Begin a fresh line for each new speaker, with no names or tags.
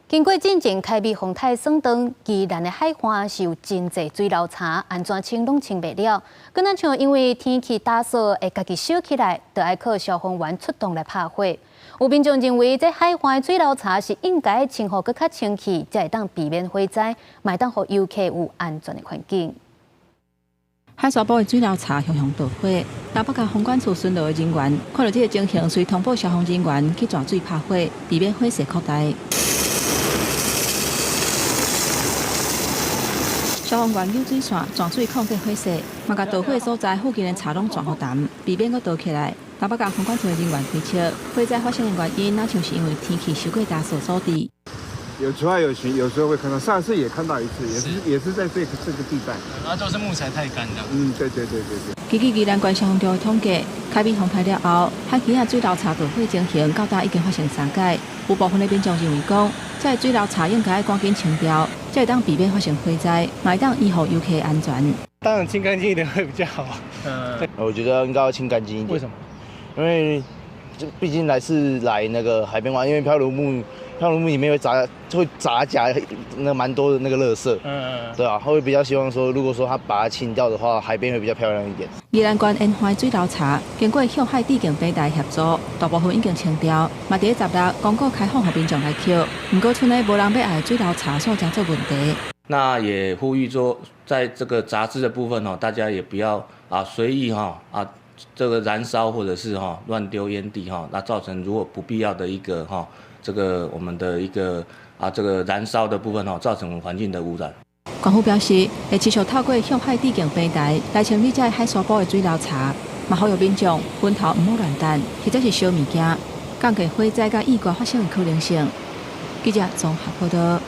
經過進前開美風颱算當，宜蘭的海岸是有真濟水流柴，按怎清攏清袂了。閣若像因為天氣焦燥會家己燒起來，就愛靠消防員出動來拍火。有民眾認為，這海岸的水流柴是應該清予閣較清氣，才會當避免火災，嘛會當予遊客有安全的環境。
海沙埔的水流柴常常著火，台北港防管處巡邏的人員看著這个情形，隨通報消防人員去轉水拍火，避免火勢擴大。消防員用水線轉水控制火勢，嘛共著火所在附近的柴攏轉予澹，避免閣著起來。台北港防管處的人員推測，火災發生的原因，若像是因為天氣傷過焦燥所致。
有時候有時有時候會看到，上次也看到一次，也是在這個地帶。
那就是木材太乾了。
嗯，對對對對對。
根據宜蘭縣消防局的統計，開美風颱了後，海墘仔水流柴著火情形，到今已經發生三擺。有部分的民眾認為講，這个水流柴應該趕緊清掉，才會當避免發生火災，嘛會當維護遊客安全。
當然清乾淨一點會比較好。
嗯，我覺得應該要清乾淨一點。為
什麼？
因為就畢竟來是來那個海邊玩，因為漂流木。漂流木裡面會雜夾那蠻多的那個垃圾，對啊，會比較希望說，如果說他把它清掉的話，海邊會比較漂亮一點。
宜蘭縣沿海水流柴經過向海致敬平台協助，大部分已經清掉，嘛佇咧16公告開放予民眾來抾。毋過賰內無人欲愛水流柴煞成做問題。
那也呼籲說，在這個雜質的部分哦，大家也不要啊隨意哈啊這個燃燒或者是哈亂丟煙蒂哈，那造成如果不必要的一個哈。這個我們的一個啊，這個燃燒的部分哦，造成環境的污染。
縣府表示，會持續透過向海致敬平台來清理這个海沙埔的水流柴，嘛呼籲民眾焚頭毋好亂擲，或者是燒物件，降低火災佮意外發生的可能性。記者綜合報道。